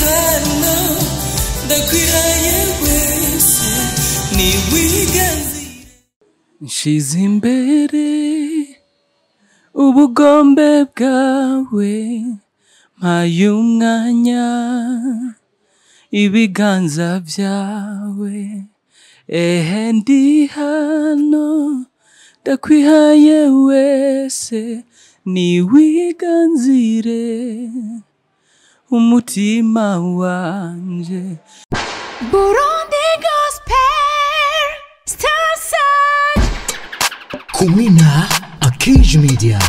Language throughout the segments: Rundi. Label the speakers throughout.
Speaker 1: Hano ndakwihaye wese, niwiganzire.
Speaker 2: Nshize imbere ubugombe bwawe, mpaye umwanya ibiganza byawe. Ehe, ndi hano, ndakwihaye wese, niwiganzire umutima wanje.
Speaker 3: Burundi Gospel Star Search.
Speaker 4: Kumwe na Akejo Media.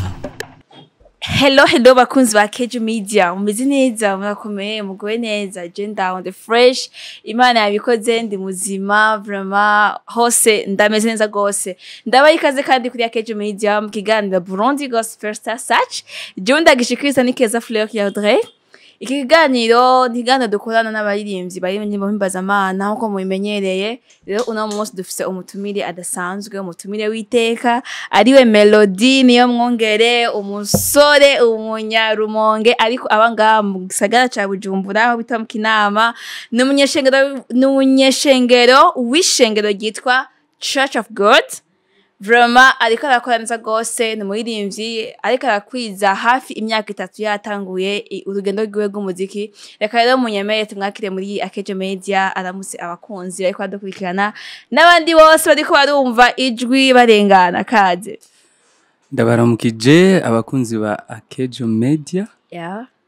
Speaker 3: Hello, hello bakunzi ba Kejo Media, mumeze neza, murakomeye, muguwe neza? Je ndaho, ndi fresh, Imana yabikoze, ndi muzima, vraiment hose ndameze neza gose. Ndabaha ikaze kandi kuri Kejo Media mu kiganiro Burundi Gospel Star Search. Jewe ndagishikiriza ni Keza Fleur Audrey. Iki kiganiro ni ikiganiro dukorana n'abaririmbyi bari mu mpimbazamana nk'uko mubimenyereye. Rero uno munsi dufise umutumire adasanzwe, umutumire w'iteka, ariwe Melody Niyo Mwongere, umusore umunyarumonge ariko aba ngaha mu gisagara ca Bujumbura aho bita mu Kinama. Ni umunyeshengero w'ishengero ryitwa Church of God. Vraiment ariko arakora neza gose, ni umuririmbyi ariko arakwiza hafi imyaka 3 yatanguye urugendo rwiwe rw'umuziki. Reka rero munyemere tumwakire muri Akejo Media, aramutse abakunzi bariko badukurikirana n'abandi bose bariko barumva ijwi barengana. Kaze.
Speaker 2: Ndabaramukije abakunzi ba Akejo Media,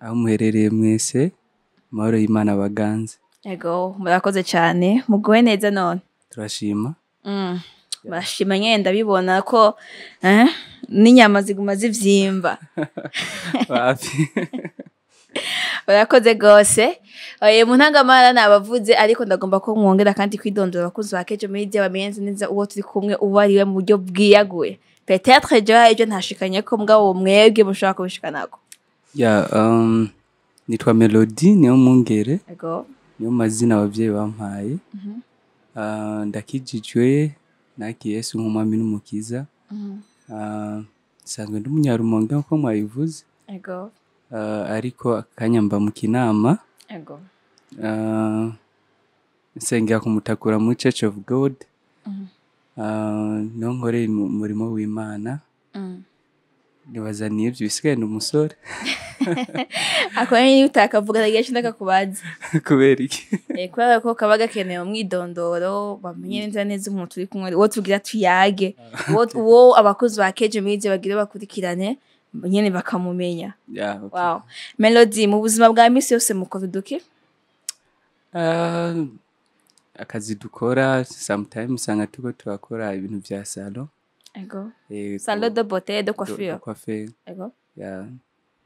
Speaker 2: aho muherereye mwese, amahoro y'Imana baganze.
Speaker 3: Ego, murakoze cyane. Muguwe neza none?
Speaker 2: Turashima.
Speaker 3: Murashima nyene, ndabibona ko n'inyama ziguma zivyimba.
Speaker 2: Wapi.
Speaker 3: Barakoze gose. Mu ntangamara nabavuze, ariko ndagomba ko mwongera kandi kwidondora, abakunzi ba Kejo Media bamenye neza uwo turi kumwe uwo ariwe mu buryo bwiyaguye. Peut-être jewe hari ibyo ntashikanye ko, mugabo mwebwe mushobora kubishikanako.
Speaker 2: Ya, nitwa Melody Niyo Mwungere. Niyo mazina abavyeyi bampaye. Ndakijijwe, nakiye Yesu nk'umwami n'umukiza. Nsanzwe ndi umunyarumonge nkuko mwabivuze. Ariko akanya mba mu Kinama. Nsengera kumutakura muri Church of God. Niho nkorera umurimo w'Imana. Nibaza nivyo, bisigaye ni umusore.
Speaker 3: Ako niyo utakavuga, ndagiye ndakakubaza.
Speaker 2: Kubera iki?
Speaker 3: Kubera ko kaba gakeneye umwidondoro, bamenye neza neza umuntu turi kumwe, uwo tugira tuyage, uwo abakozi ba Kejo Media bagira bakurikirane nyene bakamumenya.
Speaker 2: Yeah, okay.
Speaker 3: Wow. Melody, mu buzima bwa misi yose mukora uduki?
Speaker 2: Akazi dukora, sometimes usanga turiko turakora ibintu vya salon.
Speaker 3: Salon de beauté, de coiffure.
Speaker 2: De coiffure. Yeah.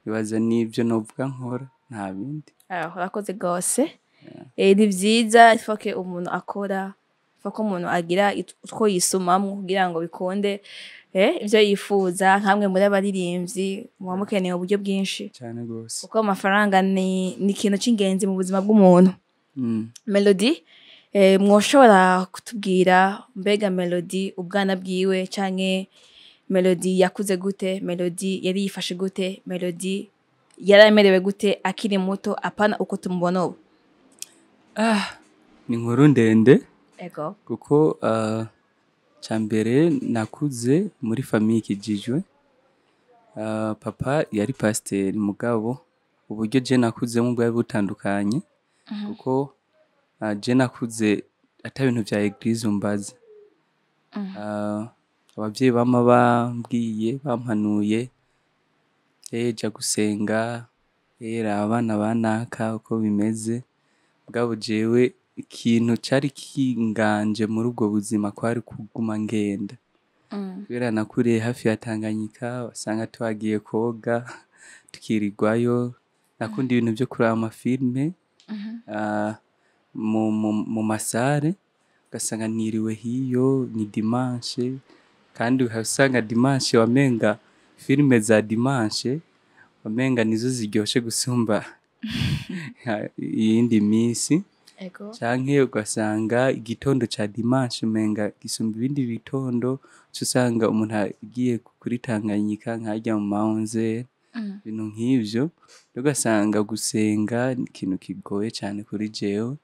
Speaker 2: Nibaza nivyo novuga nkora, nta bindi.
Speaker 3: Ah, urakoze gose. Ni vyiza, il faut que umuntu akora, il faut ko umuntu agira utwo yisumamwo kugira ngo bikunde ivyo yifuza. Nkamwe muri abaririmbyi muba mukeneye uburyo bwinshi.
Speaker 2: Cane gose.
Speaker 3: Kuko amafaranga ni ikintu c'ingenzi mu buzima bw'umuntu. Melody, mwoshobora kutubwira mbega Melody ubwana bwiwe, canke Melody yakuze gute, Melody yari yifashe gute, Melody yaramerewe gute akiri muto, apana uko tumubona ubu?
Speaker 2: Ah, ni inkuru ndende. Kuko cambere nakuze muri famille ikijijwe. Papa yari pasiteri, mugabo uburyo je nakuzemo bwari butandukanye, kuko je nakuze ata bintu vya église umbaza. Abavyeyi bama bambwiye, bampanuye, ja gusenga, raba abana banaka uko bimeze, mugabo jewe ikintu cari kinganje muri ubwo buzima kwari kuguma ngenda. Kubera nakuriye hafi ya Tanganyika, wasanga twagiye koga, tukirirwayo. Nakunda ibintu vyo kuraba ama films mu ma salles, ugasanga niriwe hiyo, ni dimanche, kandi ukasanga dimanche wamenga film za dimanche wamenga nizo ziryoshe gusumba iyindi misi. Canke ugasanga igitondo ca dimanche umenga gisumba ibindi bitondo, uca usanga umuntu agiye kuri Tanganyika nkarya mu ma 11. Ibintu nk'ivyo rero, ugasanga gusenga ni ikintu kigoye cane kuri jewe.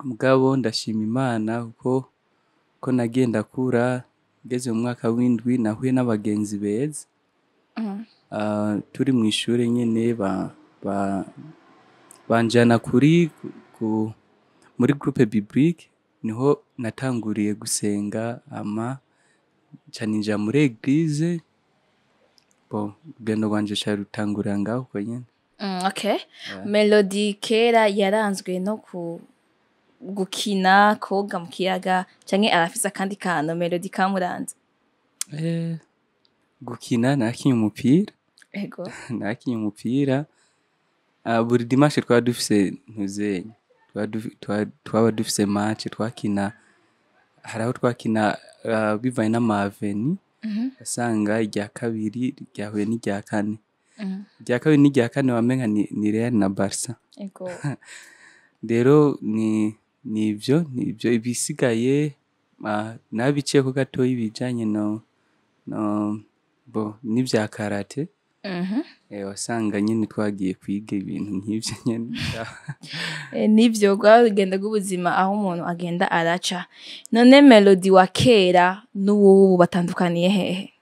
Speaker 2: Mugabo ndashima Imana kuko ko nagenda kura, ngeze mu mwaka w'indwi nahuye n'abagenzi beza. Turi mw'ishure nyene banjana muri groupe biblique, niho natanguriye gusenga, hama nca ninjira muri église. Bon, urugendo rwanje ruca rutangurira ngaho uko nyene.
Speaker 3: Okay. Melody kera yaranzwe no gukina, koga mu kiyaga, canke arafise akandi kantu Melody kamuranze?
Speaker 2: Gukina narakinye umupira. Narakinye umupira. Buri dimanche twaba dufise ntuzenya, twaba dufise match twakina. Hari aho twakina bivanye n'amaveni, wasanga irya kabiri ryahuye n'irya kane, irya kabiri n'irya kane, wamenga ni Real na Barca. Rero nivyo ibisigaye nabiciyeko gatoyi, ibijanye no bo n'ivya karate. Wasanga nyene twagiye kwiga ibintu nk'ivyo nyene.
Speaker 3: Nivyo rwari urugendo rw'ubuzima aho umuntu agenda araca. None Melody wa kera n'uwubu batandukaniye hehe?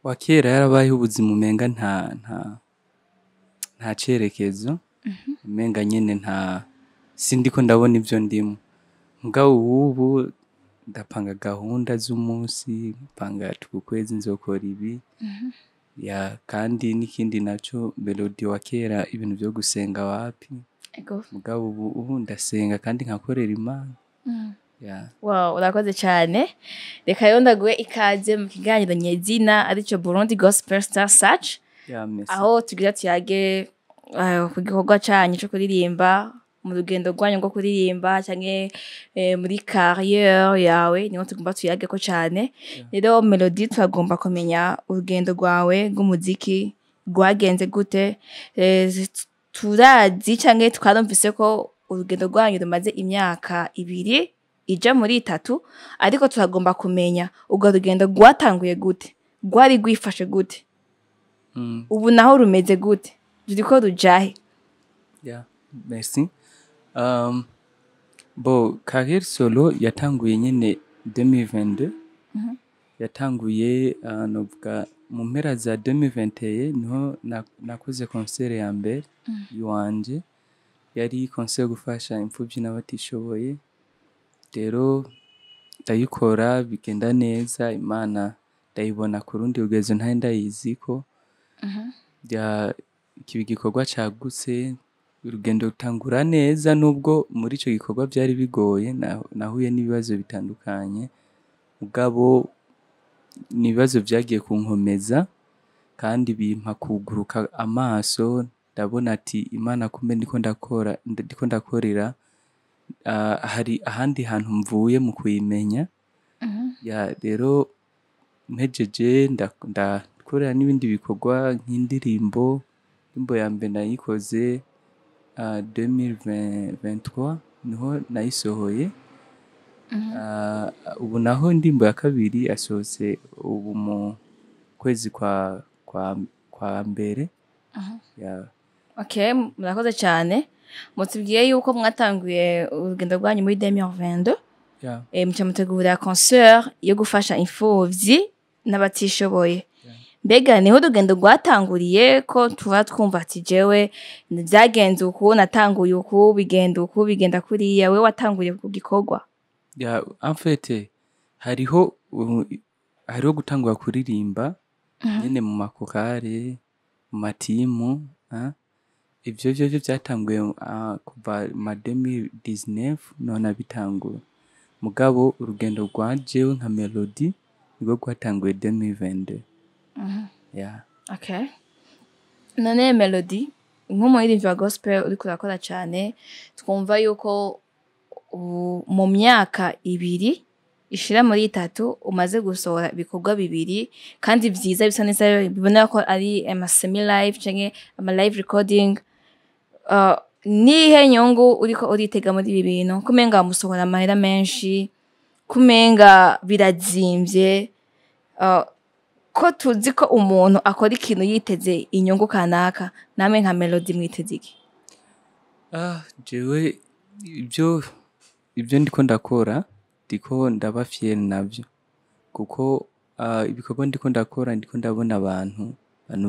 Speaker 2: Wa kera yarabayeho ubuzima umenga nta cerekezo, umenga nyene nta sindiko ndabona ivyo ndimwo. Mugabo uwubu ndapanga gahunda z'umunsi, mpanga ati uku kwezi nzokora ibi. Ya, kandi n'ikindi naco, Melody wa kera ibintu vyo gusenga wapi. Mugabo ubu ndasenga kandi nkakorera Imana. Ya.
Speaker 3: Wow, urakoze cyane. Reka rero ndaguhe ikaze mu kiganiro nyezina arico Burundi Gospel Star Search.
Speaker 2: Ya, merci.
Speaker 3: Aho tugira tuyage ku gikorwa canyu co kuririmba, mu rugendo rwanyu rwo kuririmba canke muri carrière yawe, niho tugomba tuyageko cane. Rero Melody, turagomba kumenya urugendo rwawe rw'umuziki rwagenze gute. Turazi canke twarumvise ko urugendo rwanyu rumaze imyaka 2 ija muri 3, ariko turagomba kumenya urwo rugendo rwatanguye gute, rwari rwifashe gute, ubu naho rumeze gute, ruriko rujahe?
Speaker 2: Yeah, merci. Bo carrière solo yatanguye nyene 2022. Yatanguye novuga mu mpera za 2021, niho nakoze concert ya mbere iwanje, yari concert yo gufasha imfuvyi n'abatishoboye. Rero ndayikora bigenda neza, Imana ndayibona ku rundi rugezo ntari ndayiziko. Ya, kiba igikorwa cagutse, urugendo rutangura neza, nubwo muri ico gikorwa vyari bigoye, nahuye n'ibibazo bitandukanye, mugabo ni ibibazo vyagiye kunkomeza kandi bimpa kuguruka amaso, ndabona ati Imana kumbe ndiko ndakora, ndiko ndakorera, hari ahandi hantu mvuye mu kuyimenya. Ya, rero mpejeje ndakorera n'ibindi bikorwa nk'indirimbo. Indirimbo ya mbere nayikoze 2023, niho nayisohoye. Ubu naho indirimbo ya kabiri yasohotse ubu mu kwezi kwa mbere. Ya.
Speaker 3: Okay, murakoze cyane. Mutubwiye yuko mwatanguye urugendo rwanyu muri 2022.
Speaker 2: Ya.
Speaker 3: Muca mutegura concert yo gufasha imfuvyi n'abatishoboye. Mbega niho urugendo rwatanguriye, ko tuba twumva ati jewe byagenze uku, natanguye uku, bigenda uku, bigenda kuriya, we watanguriye ku gikorwa?
Speaker 2: Ya, en fait hariho gutangura kuririmba nyene mu makorale, mu matimu, ivyo vyovyo vyatanguye kuva ma 2019 niho nabitangura. Mugabo urugendo rwa jewe nka Melody nirwo rwatanguye 2022. Ya.
Speaker 3: Okay. None Melody, nk'umuririmbyi wa gospel uriko urakora cyane, twumva yuko mu myaka 2 ishira muri 3 umaze gusohora ibikorwa bibiri kandi vyiza, bisa neza, biboneka ko ari ama semi live canke ama live recording. Nihe nyungu uriko uritega muri ibi bintu, kumenga musohora amahera menshi, kumenga birazimvye? Ko tuzi ko umuntu akora ikintu yiteze inyungu kanaka, namwe nka Melody mwiteze iki?
Speaker 2: Ah, jewe ibyo ndiko ndakora, ndiko ndaba fier navyo, kuko ibikorwa ndiko ndakora, ndiko ndabona abantu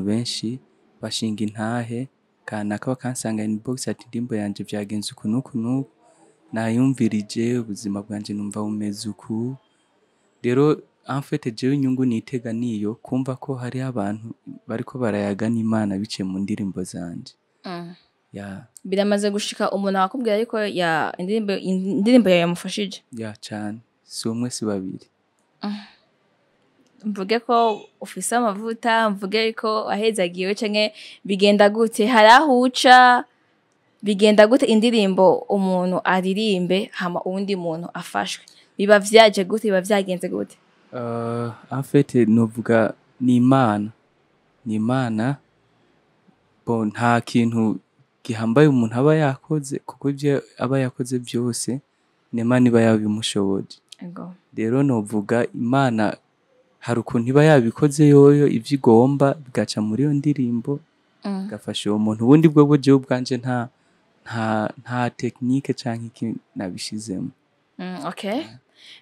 Speaker 2: benshi bashinga intahe kanaka, bakansanga inbox ati: "Indirimbo yanje vyagenze uku n'uku n'uku, nayumvirije, ubuzima bwanje numva bumeze uku." Rero en fait jewe inyungu nitega niyo kumva ko hariho abantu bariko barayaga n'Imana biciye mu ndirimbo zanje, ya.
Speaker 3: Biramaze gushika umuntu akakubwira yuko ya indirimbo yawe yamufashije?
Speaker 2: Ya, cane, si umwe, si babiri.
Speaker 3: Mvuge ko ufise amavuta, mvuge ko wahezagiwe, canke bigenda gute? Hari aho uca, bigenda gute indirimbo umuntu aririmbe hama uwundi muntu afashwe? Biba vyaje gute? Biba vyagenze gute?
Speaker 2: En fait novuga ni Imana, ni Imana. Bon, nta kintu gihambaye umuntu aba yakoze, kuko ivyo aba yakoze vyose ni Imana iba yabimushoboje. Rero novuga Imana hari ukuntu iba yabikoze yoyo ivyo igomba, bigaca muri iyo ndirimbo, bigafasha uwo muntu. Ubundi bwo jewe ubwanje nta technique canke iki nabishizemo.
Speaker 3: Okay.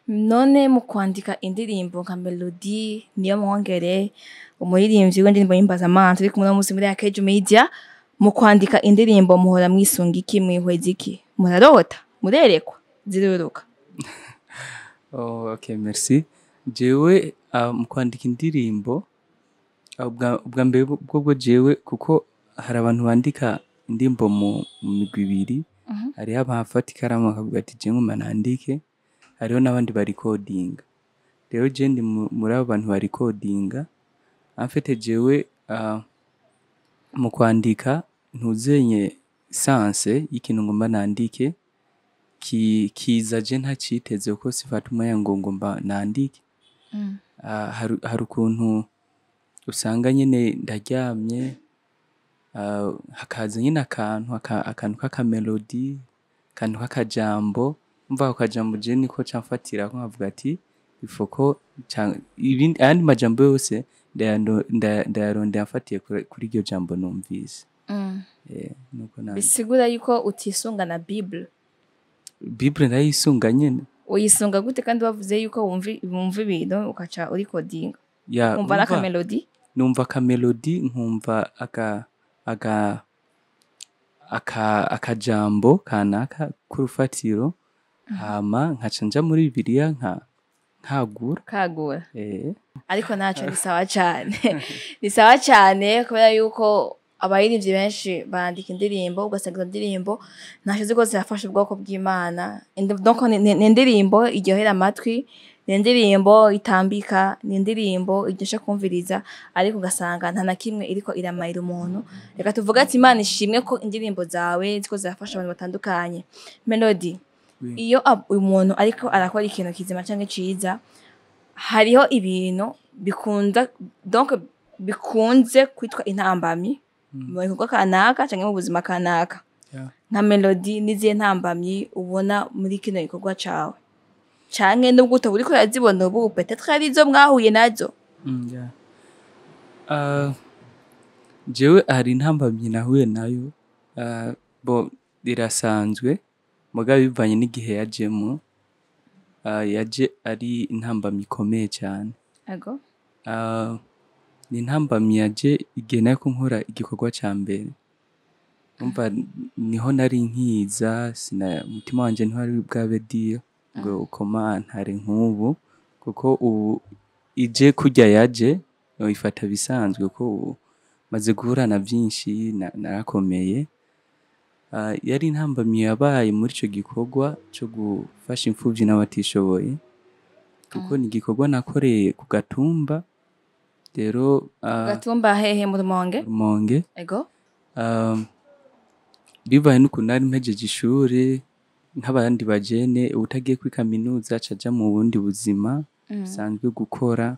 Speaker 3: None mu kwandika indirimbo nka Melody Niyo Mwongere, umuririmbyi w'indirimbo y'imbazamanza turi kumwe uno munsi muri Akejo Media, mu kwandika indirimbo muhora mwisunga iki, mwihweza iki? Murarota, murerekwa, ziruruka?
Speaker 2: Oh, okay, merci. Jewe mu kwandika indirimbo, ubwa mbere bwo jewe, kuko hari abantu bandika indirimbo mu migwi ibiri: hariho abafata ikaramu bakavuga ati: "Je nguma nandike", hariho n'abandi barikodinga. Rero je ndi muri abo bantu barikodinga. En fait jewe mu kwandika ntuzenye sense y'ikintu ngomba nandike, kiza je ntaciteze, kuko sifata umwanya ngo ngomba nandike. Hari ukuntu usanga nyene ndaryamye, hakaza nyene akantu k'akamelodi, akantu k'akajambo. Umva, ako kajambo je niko ca mfatirako, nkavuga ati il faut ko ayandi majambo yose ndayarondera mfatiye kuri iryo jambo numvise. Nuko nandika.
Speaker 3: Bisigura yuko utisunga na Bible?
Speaker 2: Bible ndayisunga nyene.
Speaker 3: Uyisunga gute kandi bavuze yuko wumva ibintu ukaca urikodinga?
Speaker 2: Ya.
Speaker 3: Wumva
Speaker 2: Umva,
Speaker 3: n'akamelodi?
Speaker 2: Numva akamelodi, nkumva aka aka aka akajambo kanaka k'urufatiro, hama nkaca nja muri Bibiliya nkagura.
Speaker 3: Kagura.
Speaker 2: Eh.
Speaker 3: Ariko naco ni sawa cane, ni sawa cane, kubera yuko abaririmbyi benshi bandika indirimbo, ugasanga izo ndirimbo ntaco ziriko zirafasha ubwoko bw'Imana. Donc ni indirimbo iryohera amatwi, ni indirimbo itambika, ni indirimbo iryoshe kumviriza, ariko ugasanga nta na kimwe iriko iramarira umuntu. Reka tuvuge ati Imana ishimwe ko indirimbo zawe ziriko zirafasha abantu batandukanye. Melody, iyo umuntu ariko arakora ikintu kizima canke ciza, hariho ibintu bikunda, donc bikunze kwitwa intambamyi mu bikorwa kanaka canke mu buzima kanaka. Nka Melody, n'izihe ntambamyi ubona muri kino gikorwa cawe, canke nubwo utaba uriko urazibona ubu, peut-être hari izo mwahuye nazo?
Speaker 2: Yeah. Jewe hari intambamyi nahuye nayo, bo irasanzwe, mugabo bivanye n'igihe yajemwo, yaje ari intambamyi ikomeye cane. Ni intambamyi yaje igihe nariko nkora igikorwa ca mbere. Umva, niho nari nkiza, umutima wanje ntiwari bwabe dur ngo ukomantare nk'ubu, kuko ubu ije kurya yaje noyifata bisanzwe, kuko ubu maze guhura na vyinshi, narakomeye. Yari intambamyi yabaye muri ico gikorwa co gufasha imfuvyi n'abatishoboye, kuko ni igikorwa nakoreye ku gatumba. Rero
Speaker 3: Gatumba hehe? Mu Rumonge?
Speaker 2: Rumonge. Bivaye n'ukuntu nari mpejeje ishure nk'abandi bajene, uwutagiye kuri kaminuza aca aja mu bundi buzima busanzwe gukora.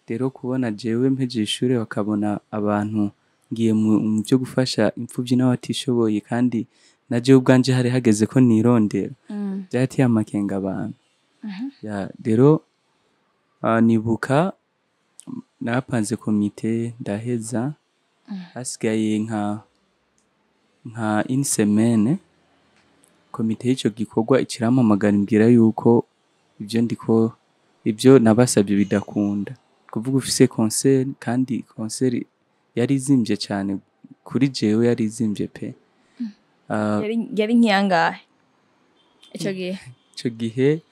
Speaker 2: Rero kubona jewe mpejeje ishure, bakabona abantu ngiye mu vyo gufasha imfuvyi n'abatishoboye, kandi na jewe ubwanje hari hageze ko nirondera, vyarateye amakenga abantu. Ya, rero nibuka Napanze komite ndaheza, hasigaye nka une semaine, komite y'ico gikorwa icirampamagara imbwira yuko ivyo ndiko, ivyo nabasabye bidakunda. Kuvuga ufise concert, kandi concert yari izimvye cane kuri jewe, yari izimvye pe. Ah,
Speaker 3: Yari nkiyangahe ico gihe?
Speaker 2: Ico gihe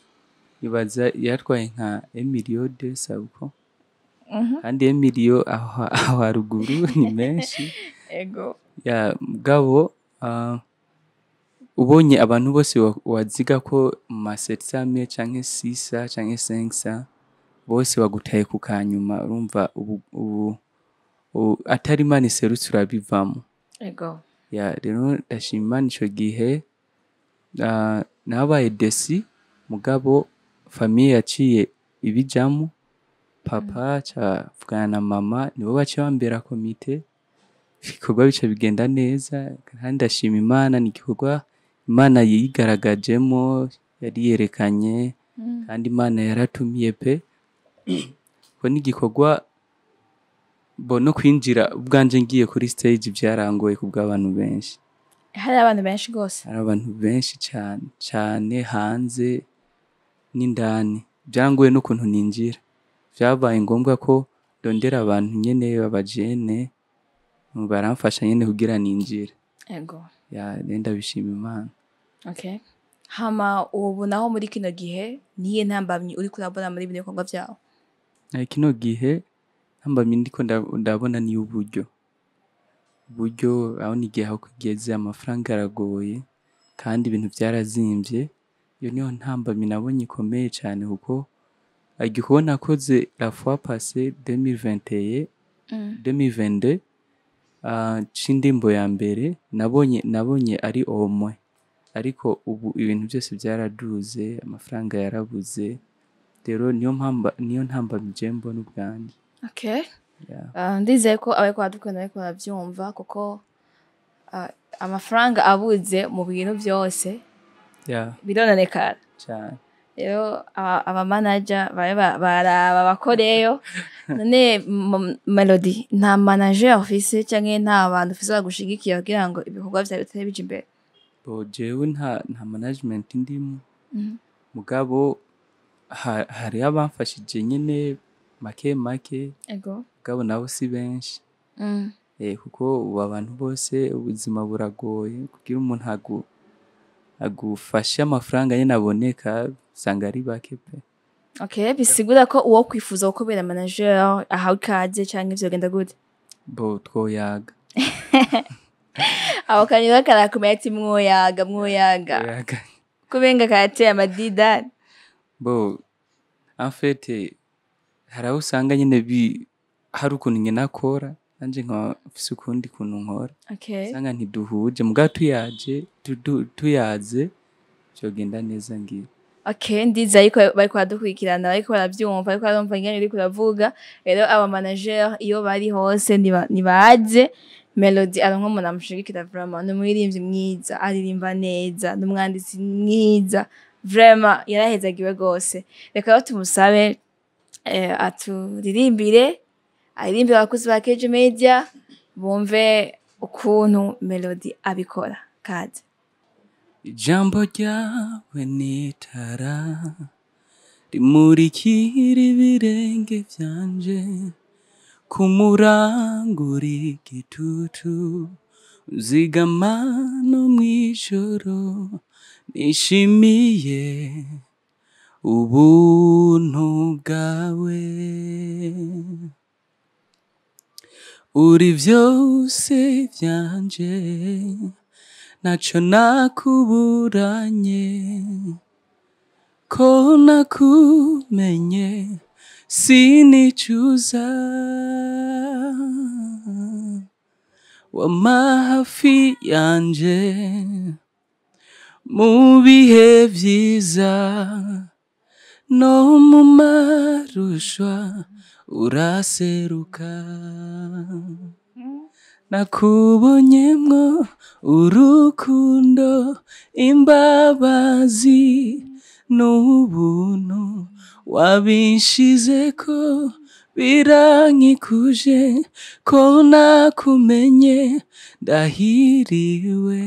Speaker 2: ibaza yatwaye nka emiliyo de sabuko, kandi emiliyo aho haruguru ni menshi.
Speaker 3: Ego.
Speaker 2: Ya, mugabo ubonye abantu bose waziga ko mu ma 700 canke 600 canke 500, bose bagutaye ku kanyuma, urumva ubu atari Imana iserutse urabivamo.
Speaker 3: Ego.
Speaker 2: Ya, rero ndashima Imana, ico gihe nabaye déçu, mugabo famille yaciye ibijamwo, papa ca vugana na mama, nibo baciye bambera komite, ibikorwa bica bigenda neza. Kandi ndashima Imana, ni igikorwa Imana yigaragajemo, yari yerekanye, kandi Imana yaratumiye pe, ko n'igikorwa bo no kwinjira ubwanje ngiye kuri stage vyarangoye kubw'abantu benshi.
Speaker 3: Hari abantu benshi gose?
Speaker 2: Hari abantu benshi cane cane, hanze n'indani, vyarangoye n'ukuntu ninjira. Vyabaye ngombwa ko ndondera abantu nyene b'abajene baramfasha nyene kugira ninjire.
Speaker 3: Ego.
Speaker 2: Ya, rero ndabishima Imana.
Speaker 3: Okay, hama ubu naho muri kino gihe niye ntambamyi uriko urabona muri bino bikorwa vyawe?
Speaker 2: Kino gihe ntambamyi ndiko ndabona ni uburyo. Uburyo aho igihe aho kugeze amafaranga aragoye, kandi ibintu vyarazimvye. Iyo niyo ntambamyi nabonye ikomeye cane, kuko igikorwa nakoze la fois passée 2021, 2022, c'indirimbo ya mbere, nabonye ari omwe, ariko ubu ibintu byose byaraduze, amafaranga yarabuze. Rero niyo ntambamyi je mbona ubwanje.
Speaker 3: Okay.
Speaker 2: Yeah.
Speaker 3: Ndizeye ko abariko baradukurikirana bariko baravyumva, kuko amafaranga abuze mu bintu vyose birononekara.
Speaker 2: Cane.
Speaker 3: Rero aba manager babe baraba bakoreyo. None Melody, nta manager ufise canke nta bantu ufise bagushigikiye kugira ngo ibikorwa vyawe bitere bija imbere?
Speaker 2: Bo, jewe nta management ndimo, mugabo hariho abamfashije nyene make make. Mugabo nabo si benshi. Kuko ubu abantu bose ubuzima buragoye, kugira umuntu agufashe amafaranga nyene aboneka, usanga ari bake pe.
Speaker 3: Okay, bisigura ko uwo kwifuza gukubera manager ahawe ikaze, canke vyogenda gute?
Speaker 2: Bo, twoyaga.
Speaker 3: Aho kanyura karakomeye, ati mwoyaga, mwoyaga.
Speaker 2: Twoyaga.
Speaker 3: Kubenga karateye amadidani.
Speaker 2: Bo, en fait hari aho usanga nyene hari ukuntu nyene akora, nanje nkaba mfise ukundi kuntu nkora, usanga ntiduhuje. Mugabo tuyaje tuyaze vyogenda neza ngira.
Speaker 3: Okay, ndizeye yuko bariko baradukurikirana, bariko baravyumva, bariko barumva ingene uriko uravuga. Rero aba manager iyo bari hose nibaze Melody aronke umuntu amushigikira. Vraiment ni umuririmbyi mwiza, aririmba neza, ni umwanditsi mwiza, vraiment yarahezagiwe gose. Reka rero tumusabe aturirimbire, aririmbire abakozi ba KG Media bumve ukuntu Melody abikora. Kaze.
Speaker 2: Ijambo ryawe ni itara rimurikira ibirenge vyanje, kumurangura igitutu, uzigama no mw'ijoro. Nishimiye ubuntu bwawe, uri vyose vyanje, ntaco nakuburanye. Ko nakumenye sinicuza, wama hafi yanje mu bihe vyiza no mu marushwa uraseruka. Nakubonyemwo urukundo, imbabazi n'ubuntu, wabinshizeko. Birankikuje ko nakumenye, ndahiriwe.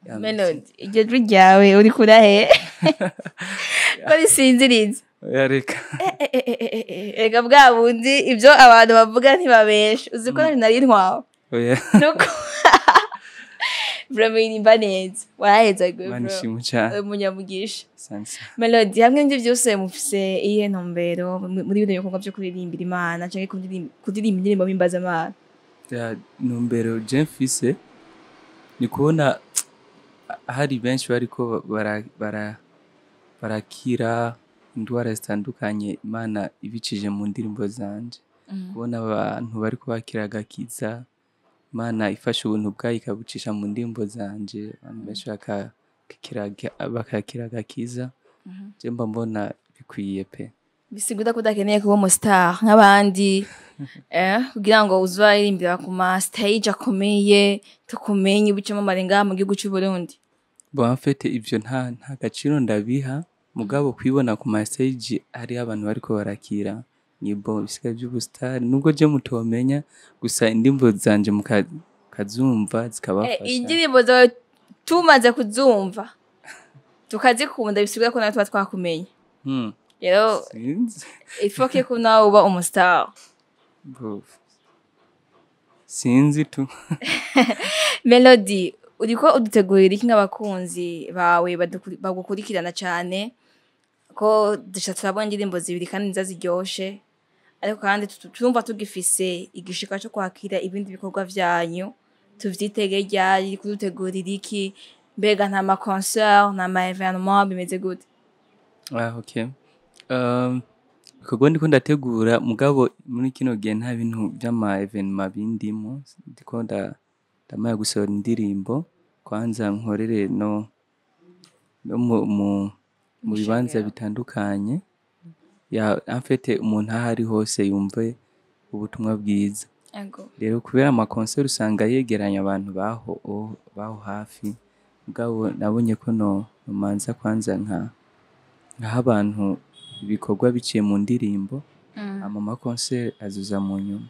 Speaker 2: Ya, merci.
Speaker 3: Melody, iryo jwi ryawe uri kurahe ko risinziriza?
Speaker 2: Oya, reka.
Speaker 3: Reka, bwa bundi ibyo abantu bavuga ntibabesha. Uzi ko nari ntwawe?
Speaker 2: Oya.
Speaker 3: Nuko vraiment irimba neza, waraheza gwe.
Speaker 2: Imana
Speaker 3: Bro.
Speaker 2: ishimwe cyane.
Speaker 3: Umunyamugisha.
Speaker 2: Asante.
Speaker 3: Melody, hamwe n'ibyo byose, mufise iyihe ntumbero muri bino bikorwa byo kuririmbira Imana canke kuririmba indirimbo mpimbazamana?
Speaker 2: Ya, ntumbero je mfise ni kubona hari benshi bariko barakira indwara zitandukanye, Imana ibicije mu ndirimbo zanje, kubona abantu bariko bakira agakiza, Imana ifashe ubuntu bwayo ikabucisha mu ndirimbo zanje, abantu benshi bakakira agakiza. Je mba mbona bikwiye pe.
Speaker 3: Bisigura ko udakeneye kuba umustar nk'abandi kugira ngo uzaririmbira ku ma stage akomeye, tukumenye, ubicemo amarenga mu gihugu c'u Burundi.
Speaker 2: Bon, en fait, ivyo nta gaciro ndabiha, mugabo kwibona ku ma stage hariho abantu bariko barakira ni bon. Bisigaye vy'ubusitari, nubwo je mutomenya, gusa indirimbo zanje mukazumva zikabafasha.
Speaker 3: Indirimbo zawe tumaze kuzumva tukazikunda, bisigura ko nawe tuba twakumenye. Rero
Speaker 2: Sinzi.
Speaker 3: il faut que ko nawe uba umustar.
Speaker 2: Bon, sinzi tu.
Speaker 3: Melody, uriko udutegurira iki nk'abakunzi bawe bagukurikirana cane? Ko dusha turabona indirimbo zibiri kandi nziza ziryoshe, ariko kandi turumva tugifise igishika co kwakira ibindi bikorwa vyanyu. Tuvyitege ryari? Kudutegurira iki? Mbega nta ma concert, nta ma événement, bimeze gute?
Speaker 2: Ah, okay. Ibikorwa ndiko ndategura, mugabo muri kino gihe nta bintu vy'ama événement bindimo. Ndiko ndamaye gusohora indirimbo kwanza, nkorere no mu bibanza
Speaker 3: Ishengero.
Speaker 2: bitandukanye. Ya, en fait, umuntu aho ari hose yumve ubutumwa bwiza. Rero kubera ama concert usanga yegeranya abantu baho hafi, mugabo nabonye ko no nomanza kwanza nkaha abantu ibikorwa biciye mu ndirimbo, hama ama concert azoza mu nyuma.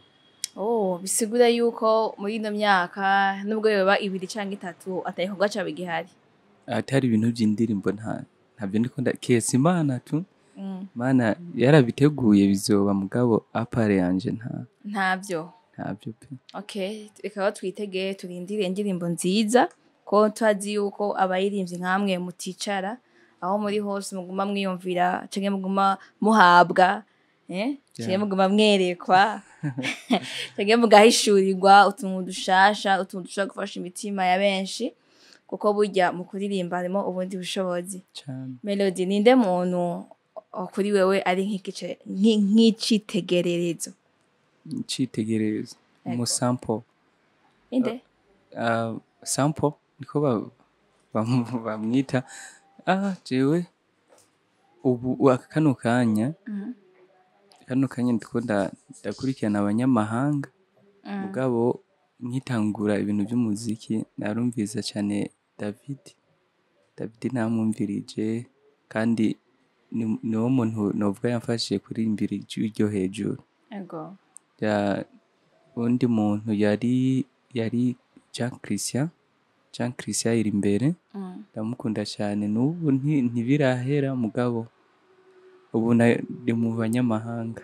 Speaker 3: Oh, bisigura yuko muri ino myaka, nubwo yoba 2 canke 3, ata gikorwa cawe gihari.
Speaker 2: Atari ibintu vy'indirimbo, ntavyo ndiko kesa Imana tu. Imana yarabiteguye, bizoba, mugabo à part yanje nta
Speaker 3: Ntavyo.
Speaker 2: Ntavyo pe.
Speaker 3: Okay, reka twitege, turindire indirimbo nziza, ko turazi yuko abayirimbyi nkamwe muticara. Aho muri hose muguma mwiyumvira canke muguma muhabwa, canke muguma mwerekwa canke mugahishurirwa utuntu dushasha, utuntu dushobora gufasha imitima ya benshi, kuko burya mu kuririmba harimo ubundi bushobozi.
Speaker 2: Cane.
Speaker 3: Melody, ninde muntu kuri wewe ari nk'icitegererezo?
Speaker 2: Icitegererezo?
Speaker 3: Ego.
Speaker 2: Umusampo.
Speaker 3: Inde?
Speaker 2: Sampo niko bamwita. Jewe ubu aka kano kanya ndiko ndakurikirana abanyamahanga, mugabo nkitangura ibintu vy'umuziki narumviriza cane David. David namwumvirije, kandi niwo muntu novuga yamfashije kuririmbira ijwi ryo hejuru. Ya, uwundi muntu yari Jean Christian, Jean Christian Irimbere. Ndamukunda cane n'ubu, ntibirahera, mugabo ubu ndi mu banyamahanga.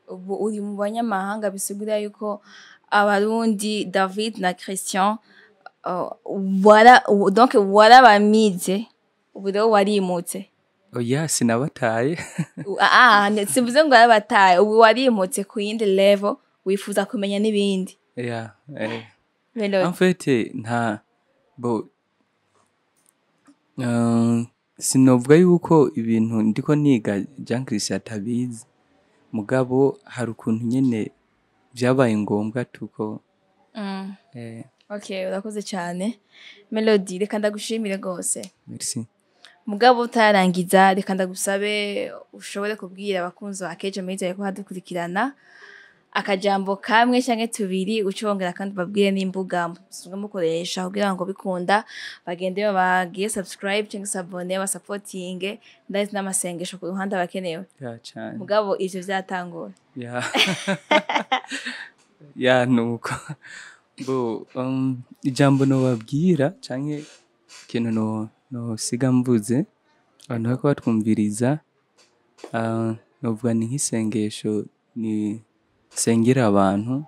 Speaker 3: Ubu uri mu banyamahanga, bisigura yuko Abarundi, David na Christian, wara donc warabamize, ubu rero warimutse.
Speaker 2: Oya, sinabataye.
Speaker 3: Simvuze ngo warabataye, ubu warimutse ku yindi level, wifuza kumenya n'ibindi.
Speaker 2: Ya.
Speaker 3: Melody.
Speaker 2: En fait, nta bo sinovuga yuko ibintu ndiko niga Jean Christian atabizi, mugabo hari ukuntu nyene vyabaye ngombwa tuko.
Speaker 3: Okay, urakoze cyane Melody, reka ndagushimire rwose.
Speaker 2: Merci.
Speaker 3: Mugabo utarangiza, reka ndagusabe ushobore kubwira abakunzi ba Kejo Media ko hadukurikirana. Akajambo kamwe canke tubiri, uce wongera kandi ubabwire n'imbuga musanzwe mukoresha kugira ngo bikunda bagende bagiye subscribe canke s'abonner, basapotinge. Ndazi n'amasengesho ku ruhande abakenewe.
Speaker 2: Ya, cane.
Speaker 3: Mugabo ivyo vyatangura.
Speaker 2: Ya, nuko bo ijambo nobabwira canke ikintu no nosiga mvuze abantu bariko batwumviriza, novuga ni nk'isengesho ni sengera abantu.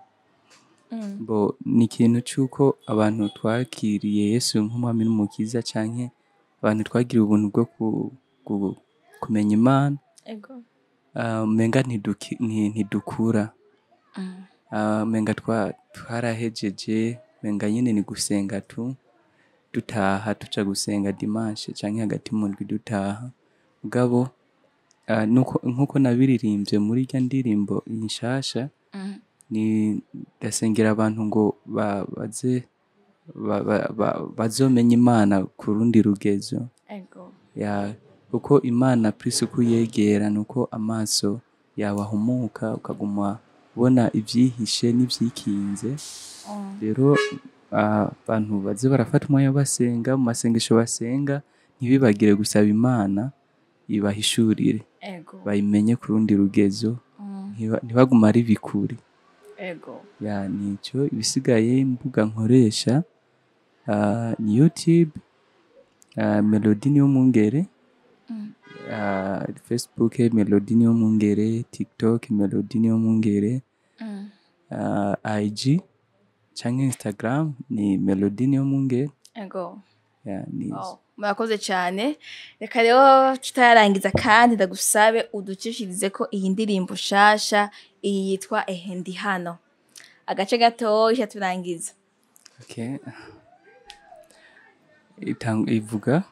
Speaker 2: Bo ni ikintu c'uko abantu twakiriye Yesu nk'umwami n'umukiza, canke abantu twagiriye ubuntu bwo kumenya Imana, umenga ntidukura, umenga twarahejeje, umenga nyene ni gusenga tu, dutaha, tuja gusenga dimanche canke hagati mu ndwi dutaha. Mugabo nkuko nabiririmbye muri irya ndirimbo nshasha, ni ndasengera abantu ngo baze bazomenye Imana ku rundi rugezo. Ya, kuko Imana plus uko uyegera nuko amaso yawe ahumuka, ukaguma ubona ivyihishe n'ivyikinze. Rero abantu baze barafata umwanya basenga, mu masengesho basenga ntibibagire gusaba Imana ibahishurire, bayimenye ku rundi rugezo, ntibagume ari bikuri. Ya, nico. Ibisigaye, imbuga nkoresha ni YouTube, Melody Niyomwungere, Facebook Melody Niyomwungere, TikTok Melody Niyomwungere, IG canke Instagram ni Melody Niyomwungere. Ya, ni
Speaker 3: Wow. Murakoze cyane. Reka rero tutarangiza kandi ndagusabe uducishirize ko iyi ndirimbo shasha, iyi yitwa Ehe Ndi Hano, agace gatoya turangiza.
Speaker 2: Okay. Ivuga: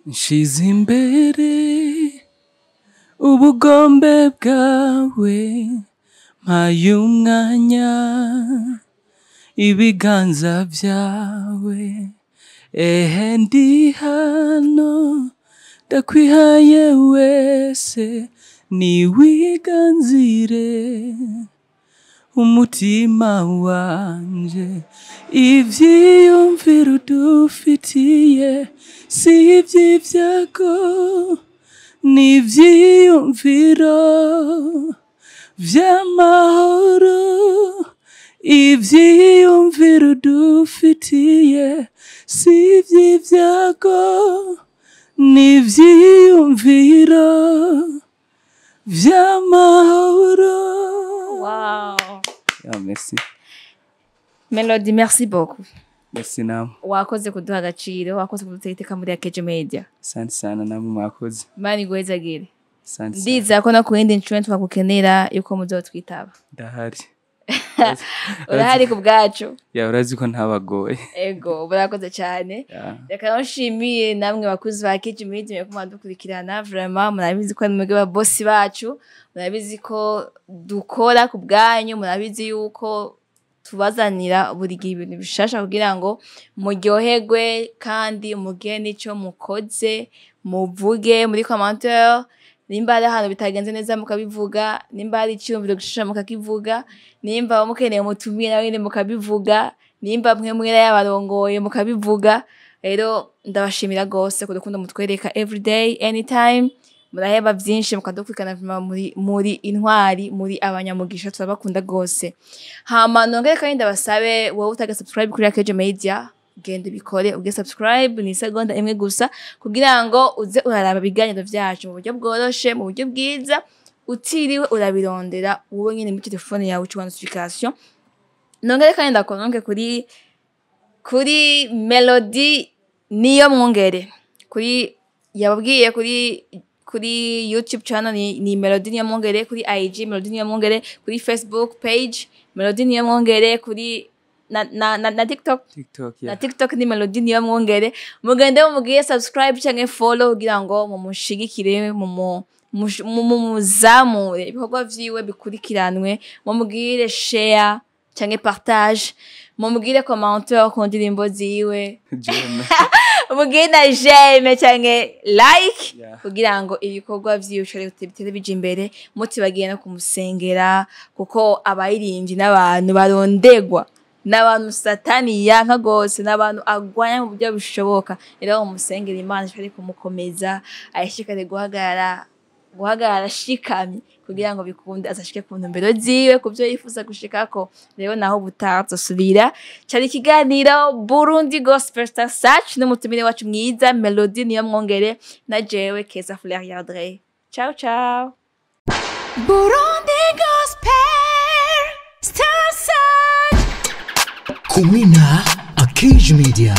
Speaker 2: nshize imbere ubugombe bwawe, mpaye umwanya ibiganza byawe. Ehe ndi hano, ndakwihaye wese, niwiganzire umutima wanje. Ivyiyumviro udufitiye si ivy'ivyago, ni ivyiyumviro vy'amahoro. Ivyiyumviro udufitiye si ivy'ivyago, ni ivyiyumviro vy'amahoro.
Speaker 3: Wow.
Speaker 2: Ya, merci.
Speaker 3: Melody, merci beaucoup.
Speaker 2: Merci namwe.
Speaker 3: Wakoze kuduha agaciro, wakoze kudutera iteka muri Akejo Media.
Speaker 2: Asante sana, namwe mwakoze.
Speaker 3: Imana iguhezagire.
Speaker 2: Asante sana.
Speaker 3: Ndizera ko no ku yindi nshuro twagukenera yuko muzotwitaba.
Speaker 2: Ndahari.
Speaker 3: Urahari ku bwacu.
Speaker 2: Ya, urazi ko ntabagoye.
Speaker 3: Ego, murakoze cyane.
Speaker 2: Ya.
Speaker 3: Reka rero nshimiye namwe bakuzi ba Akejo Media ko mwadukurikirana. Vraiment murabizi ko ari mwebwe ba boss bacu, murabizi ko dukora ku bwanyu, murabizi yuko tubazanira buri gihe ibintu bishasha kugira ngo muryoherwe, kandi mugire n'ico mukoze, muvuge muri commentaire nimba hari ahantu bitagenze neza mukabivuga, nimba hari iciyumviro gishasha mukakivuga, nimba mukeneye mutumire nawe nyene mukabivuga, nimba mwe mwera yabarongoye mukabivuga. Rero ndabashimira gose ku rukundo mutwereka everyday, anytime. Muraheba vyinshi mukadukurikirana. Vraiment muri intwari, muri abanyamugisha, turabakunda gose. Hama nongere kandi ndabasabe, wowe utaga subscribe kuri Akejo Media, genda ubikore, uge subscribe, ni isegonda imwe gusa, kugira ngo uze uraraba ibiganiro vyacu mu buryo bworoshe, mu buryo bwiza, utiriwe urabirondera wowe nyene muri telefone yawe, uca notification. Nongere kandi ndakononke kuri Melody Niyo Mwungere, kuri yababwiye kuri YouTube channel ni Melody Niyo Mwungere, kuri IG Melody Niyo Mwungere, kuri Facebook page Melody Niyo Mwungere, kuri na TikTok.
Speaker 2: TikTok.
Speaker 3: Na
Speaker 2: Ya.
Speaker 3: TikTok ni Melody Niyo Mwungere. Mugende mubwiye subscribe canke follow kugira ngo mumushigikire, mumuzamure, ibikorwa vyiwe bikurikiranwe. Mumubwire share canke partage, mumubwire commentaire ku ndirimbo ziwe.
Speaker 2: J'aime.
Speaker 3: Mugire na j'aime canke like kugira ngo ibikorwa vyiwe bishobore bitere bija imbere, mutibagiye no kumusengera, kuko abaririmbyi n'abantu barondegwa, n'abantu Satani yanka gose, n'abantu agwanya mu buryo bushoboka. Rero umusengera, Imana ishobore kumukomeza, ayishikare guhagarara ashikamye kugira ngo bikunde azashike ku ntumbero ziwe, ku byo yifuza gushikako. Rero naho ubutaha tuzosubira. Cari ikiganiro Burundi Gospel Star Search n'umutumire wacu mwiza Melody Niyo Mwongere na jewe Keza Fleur Yardre. Ciao ciao.
Speaker 1: Burundi Gospel Star Search.
Speaker 4: Kumwe na Akij Media.